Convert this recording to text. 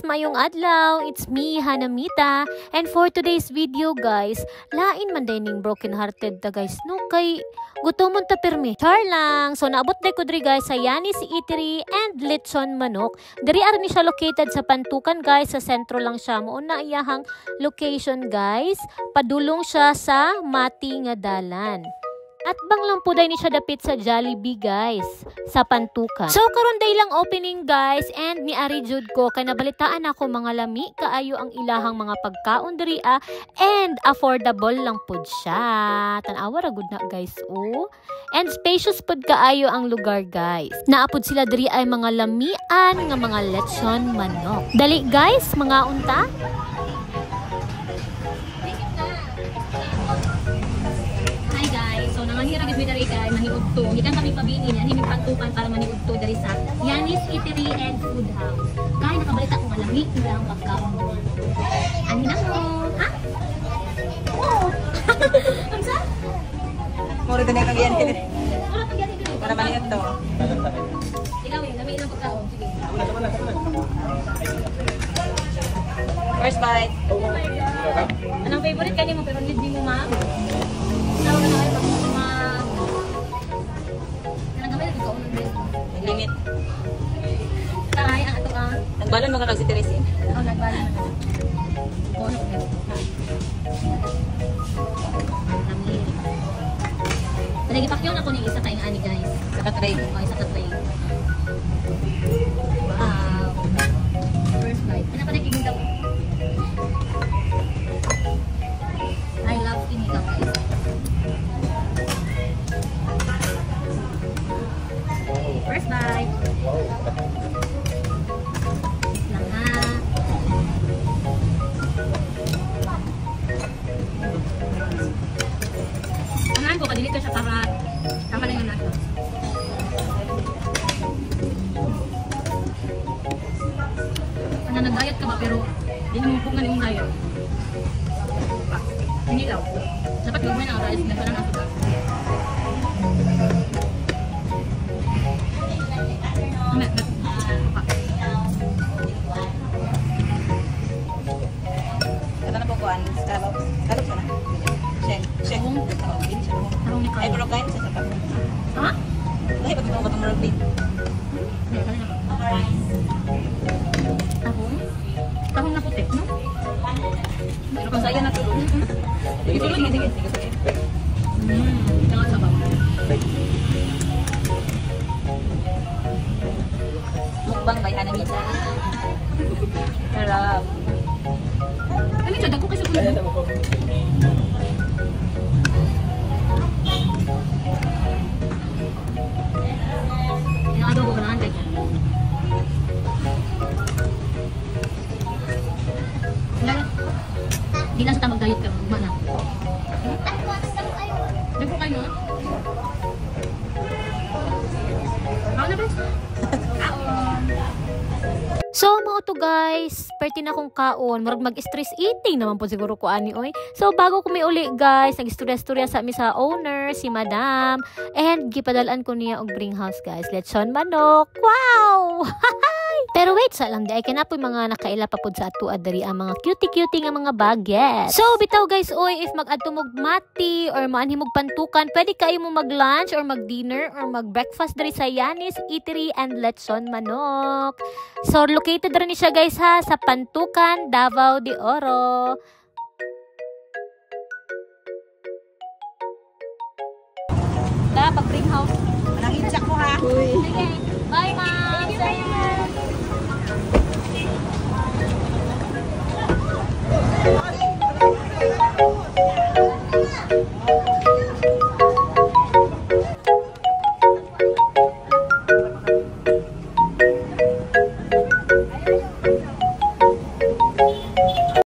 Mayong adlaw! It's me, Hanamita. And for today's video guys, lain man day ning broken hearted ta guys, no? Kay gutomon ta pirmi. Char lang! So naabot day ko diri guys sa Yanis Eatery and Litson Manok. Diri ara ni siya located sa Pantukan guys, sa sentro lang siya. Mao na iyahang location guys. Padulong siya sa Mati nga dalan. At bang lang po day ni siya dapit sa Jollibee guys, sa Pantukan. So karon day lang opening guys, and ni ari jud ko kay nabalitaan ako mga lami kaayo ang ilahang mga pagkaon diri and affordable lang pud siya. Tan-awa ra gud na guys oh. And spacious pud kaayo ang lugar guys. Naa pud sila diri ay mga lamian nga mga lechon manok. Dali guys, mga unta. Nanghirap gid mi diri kay maniudto. Gikan kami pabini niya, himig Pantukan para maniudto diri sa Yanis Eatery and Food House. Kay nakabalita ko nga lami nila ang pagkaon. Ani na mo? Ha? Oo. Unsa? Mura din ang yan kini. Mura pag yan diri. Para maniudto. Ikaw eh, lami ilang pagkaon. Sige. First bite. Oh my God. Anong favorite kani mo pero hindi mo ma'am? Tawag na kayo. Limit. Taray ang ato ang. Nagbalon mo ka kag si Terese. Oh, nagbalon mo. Oh, no. Lami. Palagi pakyon ako ni isa kaing ani guys. Sa ka-tray. Oh, isa ka tray. Wow. First bite. Ano pa nagiging daw? I love kinilaw guys. First bite. Lang ha. Anaan ko, kadili ka siya para tama lang yung nato. Ano, nag-diet ka ba pero di mo pugngan yung diet. Kinilaw. Dapat gawin ang rice na parang ato. Ito na po kuan, scallops. Scallops na. Shell. Shell. Ay, pero kain sa sapat. Ha? Dahil pag ito mo rugby. Tahong? Tahong na puti, no? Pero kung saya na tulog. Sige, sige, sige. Ito nga sabaw. Mukbang by Hanamita. Sarap. Ano siya? Dagko kasi kulo. Yung adobo ko naman kaya. Hindi lang sa tamang diet ka. Ugma na. Dagko kayo? Ako na ba? So, mao to guys, perti na akong kaon, murag mag-stress eating naman po siguro ko ani oy. So, bago ko uli guys, nag-istorya-istorya sa mi sa owner, si Madam, and gipadalan ko niya og bring house guys. Lechon manok. Wow! Pero wait, sa lang di ay kanapoy mga nakaila pa pud sa ato diri ang mga cutie-cutie nga mga bagets. So, bitaw guys, oy, if mag-adto mog Mati or maanhi mog Pantukan, pwede kayo mo mag-lunch or mag-dinner or mag-breakfast diri sa Yanis Eatery and Lechon Manok. So, located rin siya guys ha sa Pantukan, Davao de Oro. Da, pag bring house. Walang itsak ko ha. Sige. Bye, ma'am.